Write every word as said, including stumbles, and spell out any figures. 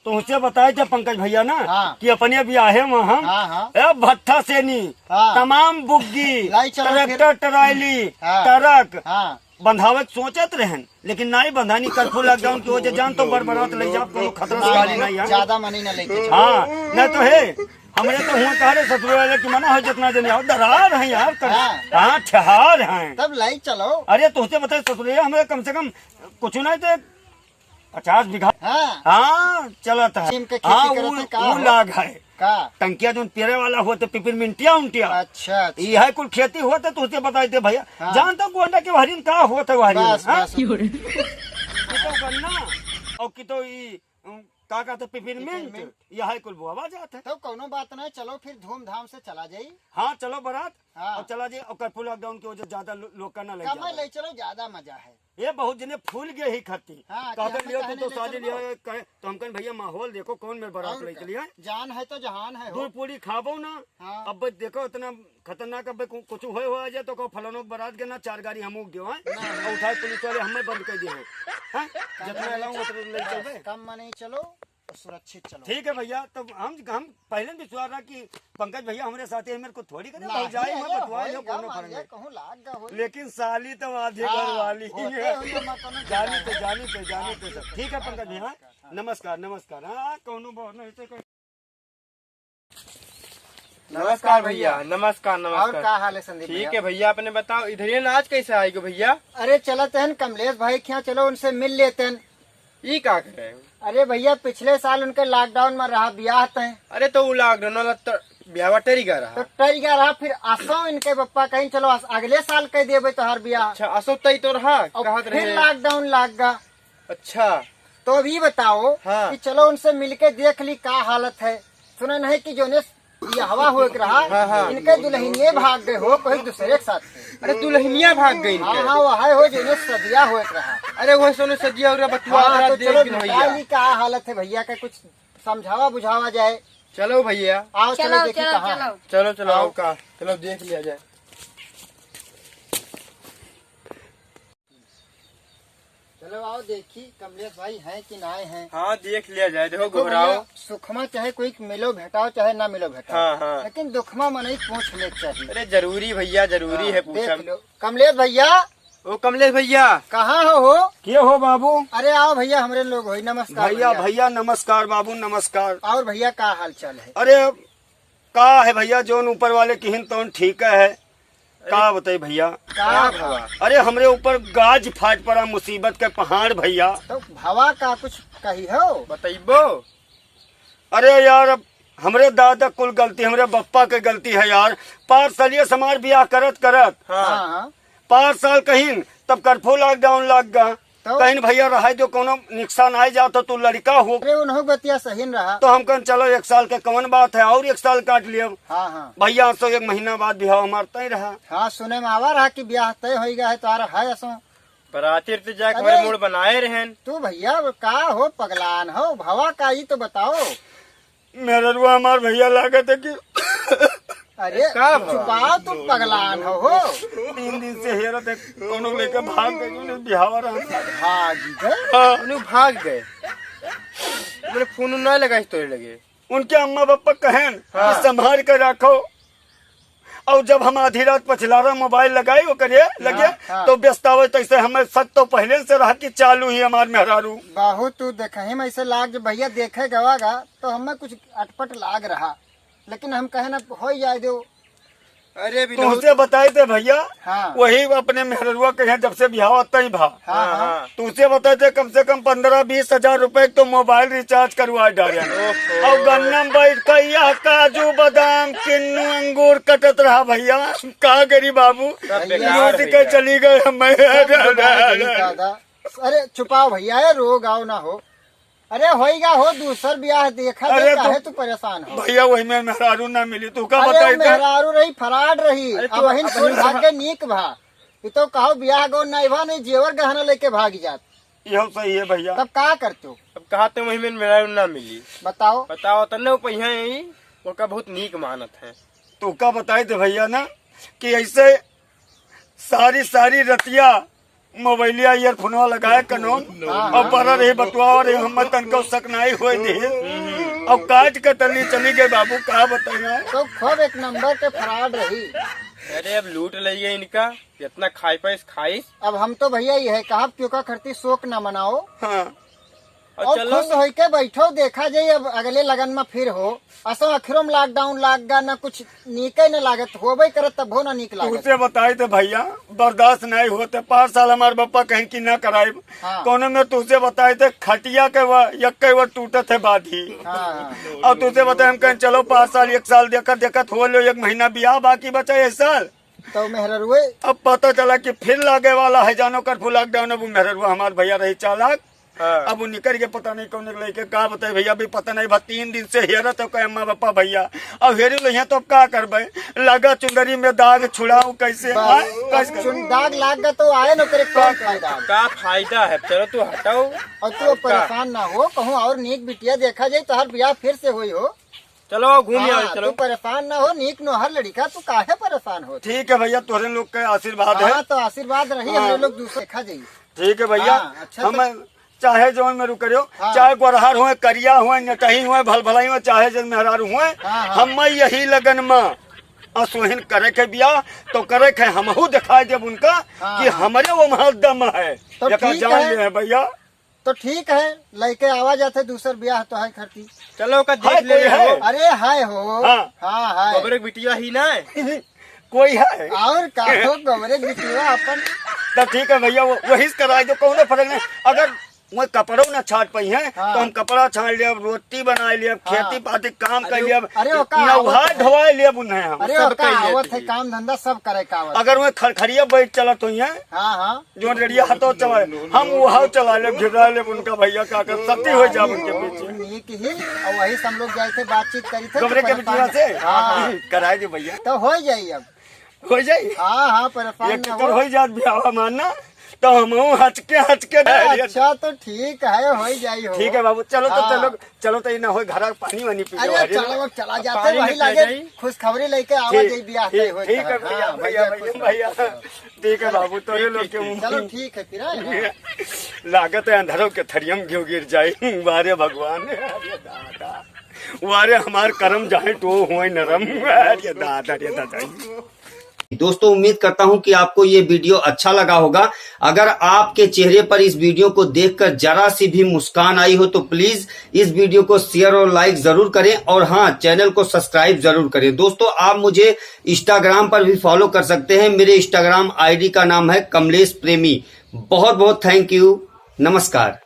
तुहसे बताए थे पंकज भइया ना हाँ। कि अपने बियाहे मा हम हाँ, हाँ। ए भट्ठा सेनी, हाँ। तमाम बुग्गी, लाई चलो फिर। ट्रैक्टर, ट्राली, हाँ। ट्रक, हाँ। बंधावे के सोचत रहेन, लेकिन नाहीं बंधानी, कर्फ्यू लॉकडाउन की वजह जान तो बरबरात लइ जाब, कोनो खतरा से खाली नाहीं है। ज्यादा मनई ना लेके चलो। हाँ, नाहीं तो हे, हमरे तो हुआ कहा रे ससुरे वाले कि मना हो जितना जने आओ, दरार हैं यार, कर, हाँ। हाँ, ठहार हैं। तब लाई चलो। अरे तुहसे बताए ससुरे, हमरे कम से कम कुछ नाहीं तो पचास बीघा। हाँ। हाँ, चलत है। नीम के खेती हाँ, करत उ, है, का उ हो? लाग है। का? टंकिया जोन पेरे वाला होत है, पिपरमिंटिया उंटिया। अच्छा, अच्छा। ई है कुल खेती होत है, तुहसे बताई दे भइया। हाँ। जानता गोंडा के वहरीन का होत है वहरीन, बस, हाँ? बस। ये तो गन्ना, और की तो ई, उम, का कहते पिपरमिंट, पिपरमिंट। यह है कुल बोआ जात है। तब कौनो बात नहीं, चलो फिर धूमधाम से चला जाई। हाँ, चलो बरात, हाँ। और चला जाई, और कर्फ्यू लॉकडाउन की वजह ज्यादा लो-, लोग का ना लइ कम जावे। लइ चलो, ज्यादा मजा है। ये बहुत जने फूल गए ही खाती। हाँ, कहते कि हमें लियो तो कहने तो ले साली चल लियो, दो। कहे, तो हम कहें, "भइया, माहौल देखो, कौन मेरे बारात और लेके का? लिया है?" जान है तो जहान है हो। दो पूरी खाबो ना। हाँ। अब देखो, इतना खतरनाक, अब कु-, कुछ होए हो आ जाए तो कहो, "फलानों के बारात के ना, चार गाड़ी हम उग गयो है।" ना। और उठाए पुलिस वाले हमें बंद कर दिए हो। हैं? कम जितना नहीं अलाउ चल-, उतना ले बस, चलबे। कम में नहीं चलो। तो सुरक्षित चलो। ठीक है भइया, तब हम, हम पहले भी विश्वास रहा कि पंकज भइया हमरे साथे हैं, मेरे को थोड़ी करे, नहीं, भौजाई अरे, में बतवाए हो, होएगा, कोनो मान फर्क लिया, नहीं। कहूँ लाग गा होई। लेकिन साली तो आधी हाँ, घर वाली होते है। हुए मैं कोनो जानी तो, जानी तो, जानी हाँ, तो सब। ठीक है पंकज भइया, हाँ, हाँ। नमस्कार, नमस्कार। हाँ, कोनो बहुत नहीं तो कोई। नमस्कार भइया, नमस्कार, नमस्कार। और का हाल है संदीप ठीक भइया? है भइया, अपने बताओ, इधर ये नाच कैसे आएगो भइया? अरे चलत हन कमलेश भाई के यहाँ, चलो उनसे मिल लेते हैं। ई का करे? अरे भइया, पिछले साल उनके लॉकडाउन में रहा बियाह तय। अरे तो उ लॉकडाउन वाला त-, बियाहवा टरि गया रहा। तो टरि गया रहा, फिर असो इनके पप्पा कहीं, "चलो अस-, अगले साल कह देबे तोहार बियाह।" अच्छा, असो तय तो रहा, और कहत फिर रहे। लॉकडाउन लाग गा। अच्छा। तो अब ई बताओ हाँ। कि चलो उनसे मिलके देख ली का हालत है। सुना नहीं कि जोने बियाहवा होए के रहा, हाँ, हाँ। इनके दुल्हनिये भाग गए हो कोई दूसरे के साथ। अरे दुल्हनिया भाग गई इनके? हाँ, हाँ, वह है हो जोने सदिया होए के रहा। अरे वह सोने सदिया और बतुआ हाँ, रहा, तो देख चलो के भइया। बताई का हालत है भइया का, कुछ समझावा बुझावा जाए। चलो भइया। आओ, चलो चलो, देखी चलो, कहाँ चलो। है। चलो, चलो, आओ। आओ का। चलो देख लिया जाए। चलो आओ देखी कमलेश भाई हैं कि नाय हैं। हाँ, देख लिया जाए, देखो अब गोहराओ। भइया, सुखमा चाहे कोई मिलो भेटाओ, चाहे ना मिलो भेटाओ। हाँ, हाँ। लेकिन दुखमा मनई पूछ ले चाहिए। अरे जरूरी भइया, जरूरी हाँ, है पूछब। देख लो। कमलेश भइया। ओ कमलेश भइया। कहाँ हो, हो? के हो बाबू? अरे आओ भइया, हमरे लोग होई। नमस्कार भइया, भइया। भइया नमस्कार बाबू, नमस्कार। और भइया का हाल चाल है? अरे का है भइया, जौन ऊपर वाले किहिन तौन ठीक है। अरे का बताई भइया? का का भवा? भवा? अरे हमरे ऊपर गाज फाट पड़ा मुसीबत के पहाड़ भइया। तो भवा का कुछ कही हो? बतइबो? अरे यार, अब हमरे दादा कुल गलती, हमरे बप्पा के गलती है यार। पाँच सालिये से हमार बियाह करत करत हाँ। हाँ, हाँ। पाँच साल कहिन, तब कर्फ्यू लॉकडाउन लाग गा। तो? कहिन भइया रहाई दो, कोनो नुकसान आइ जात हो, तू लड़िका हो। अरे उन्हों बतिया सही न रहा। तो हम कहन चलो एक साल के कौन बात है, और एक साल काट लियो। हाँ, हाँ। भइया सो एक महीना बाद बियाह हमार तय रहा। हाँ, सुने में आवा रहा कि बियाह तय होइ गा है, तोहार है असो। बराती तो जाके अरे, हमारे मूड बनाए रहन। तू भइया का हो, पगलान हो, भवा का ई तो बताओ। मेहररुआ हमार भइया लागत है कि अरे, का भवा? चुपाओ, तू पगलान हो, हो। तीन दिन से हेरत है, कोनो लेके भाग गए, उन्हें बिहावा रहा। भाग गए? हाँ। उन्हें भाग गए। मैंने फोन ना लगाई तोरे लगे। उनके अम्मा पापा कहेन हाँ। कि संभाल के रखो, और जब हम आधी रात पछलारा मोबाइल लगाई ओकरे लगे, हाँ, हाँ। तो व्यस्त आवे, तैसे हमें शक तो पहले से रहा कि चालू ही हमार मेहरारू। बहुत तू देखही में ऐसे लाग, जब भइया देखे गवा गा, तो हमें कुछ अटपट लाग रहा, लेकिन हम कहे ना, हो जाए दो। अरे विनोद। तुमसे बताए थे भइया, हाँ। वही अपने मेहररुआ के यहाँ जब से बिहाव तई भा। हाँ, हाँ। हाँ। तुमसे बताए थे कम से कम पन्द्रह बीस हजार रुपए के तो मोबाइल रिचार्ज करवा डाले। ओहो। और गन्ना में बैठ के यह काजू, बादाम, किन्नू, अंगूर कटत रहा भइया। का करी बाबू? सब बेकार रोज हो के गया। चली गए हम। सब डुबा गई दादा। अरे चुपाओ भइया, ये रोग आओ ना हो। अरे होइगा हो, दूसर बियाह देखा अरे दे, काहे तो तू परेशान हो? भइया वही में मेहरारू ना मिली, तू का अरे बताई थे? मेहरारू रही, फराड रही। अरे तू अब हिन अब फूल हिन भाग के नीक भा। ये तो कहो बियाह गो नहीं भा, नहीं जेवर गहना लेके भागी जात। यहो सही है भइया। तब का करते हो? अब कहा तो वही में मेहरारू ना मिली। बताओ। बताओ, तन्ने वो पहिया यही, ओका बहुत नीक मानत है। तू का बताई थे भइया ना कि ऐसे सारी, सारी रतिया मोबाइलिया ईयरफोनवा लगाए कनो, हाँ, और हाँ। बड़ा रही बतुआ रही, हम तनको शक नहीं होए दी। और काट के तली चली गए बाबू, का बताई। तो खूब एक नंबर के फ्रॉड रही। अरे अब लूट लइए इनका, जितना खाई पाइस खाइस। अब हम तो भैया ये है कहा, क्यों का करती, शोक ना मनाओ। हाँ। और और चलो। खुश होइके बैठो, देखा जाई अब अगले लगन में फिर हो। असो आखिरों में लॉकडाउन लाग गा, ना कुछ नीके न लागत, होबे करत तब हो ना नीक लागत। तुझसे बताई थे भैया, बर्दाश्त नहीं होते। पाँच साल हमारे बप्पा कहीं की ना कराई। हाँ। कोनो में तुझसे बताई थे खटिया के वो यक्के वो टूटत है बाधी। हाँ, हाँ। और तुझसे बताए हम कहें चलो पाँच साल, एक साल देखत देखत हो लो, एक महीना ब्याह बाकी बचा ये साल। तो मेहररुए? अब पता चला कि फिर लागे वाला है, जानो कर्फ्यू लॉकडाउन। अब उ मेहररुआ हमार भैया रही चालाक। हाँ। अब उ निकल के पता नहीं कौन लेके का बताए भैया, अभी पता नहीं बा, तीन दिन से हेरत हो कहे अम्मा पापा भैया। अब हेरी लो यहाँ तो अब का करबे, लगा चुंदरी में दाग छुड़ाऊं कैसे? बस, हाँ? कैसे? चुन-, दाग लाग गा तो आए न करे, कौन फायदा? का फायदा है? चलो तू हटाओ। और तू अब और का? परेशान ना हो, कहूँ और नीक बिटिया देखा जाए तो हर ब्याह फिर से होई हो। चलो, घूम आओ, हाँ, चलो। तू परेशान ना हो, नीक नोहर लड़िका, तू काहे परेशान हो? ठीक है भैया, तोहरे लोग के आशीर्वाद है। हाँ, तो आशीर्वाद रही, हाँ। हम लोग दूसरे देखा जाई। ठीक है भैया, हाँ, अच्छा हम तो चाहे जौन में रुक रहे हो, हाँ। चाहे गोरहर होए, करिया होए, नेटही होए, भलभलाई होए, चाहे जौन मेहरारू होए, हाँ, हाँ। हम यही लगन में असोहिन करे के बिया, तो करे के हमहू दिखाई देब उनका हाँ, कि हाँ। हमरे वो महल दम है। तो एका ठीक जान है। ले है भैया। तो ठीक है, लइके आवा जाथे दूसर ब्याह तो है खरती। चलो, ओका हाय देख ले कोई है? हो। अरे हाय हो। हाँ। हाँ, हाय। गोबरे के बिटिया ही ना। कोई है? और का हो, गोबरे के बिटिया अपन। तो ठीक है भैया, वो, वही से कराई दो, कौनो फर्क नहीं। अगर वो कपड़ो ना छाट पाई है, हाँ। तो हम कपड़ा छाट लियब, रोटी बनाई लियब, हाँ। खेती पाती काम अरे, कर लियब, अरे, ओका नहाय आवत है। धोवाई लियब उन्हें हम। अरे, सब ओका कर लेती आवत है, है। काम धंधा सब करे का आवत अगर है। वो खरखरिया बैठ चलत हुई है, हाँ, हाँ। जो रेडिया हतो चलाए, हम वहाँ चला ले, घिरा ले उनका भैया का कर, सती हो जाए उनके पीछे। नीक ही, और वही से हम लोग जाए थे, बातचीत करी थे, गोबरे के तो बिटिया से? हाँ। कराए दे भैया। तो हो जाई अब। हो जाई? हाँ, हाँ, परेशान एक ना तो हो। हो जात बियाह मानना, तो हम हचके, हचके अरे, दे दिया। अच्छा, तो ठीक है, हो जाई हो। ठीक है बाबू, चलो तो हाँ। चलो, चलो तो ये ना हो, घर पानी वानी पी लो, अरे, अरे चलो, ना। अब चला जाते, पानी वही निकल लागे, जाई। खुशखबरी लेके आवा ठीक, जाई, बियाह ठीक, तय होए ठीक है तो। भैया, हाँ, भैया, भैया, भैया, खुश भैया। रहो। ठीक है बाबू, तोरे ठीक, लोग के ठीक, मुंह चलो, ठीक है फिर, हाँ। लागत है अंधरों के थरियम क्यों गिर जाए। वारे भगवान, अरे दादा, वारे हमार करम जाए तो होए नरम। अरे दादा, अरे दादा। दोस्तों, उम्मीद करता हूं कि आपको ये वीडियो अच्छा लगा होगा। अगर आपके चेहरे पर इस वीडियो को देखकर जरा सी भी मुस्कान आई हो तो प्लीज इस वीडियो को शेयर और लाइक जरूर करें, और हाँ, चैनल को सब्सक्राइब जरूर करें। दोस्तों, आप मुझे इंस्टाग्राम पर भी फॉलो कर सकते हैं। मेरे इंस्टाग्राम आईडी का नाम है कमलेश प्रेमी। बहुत बहुत थैंक यू। नमस्कार।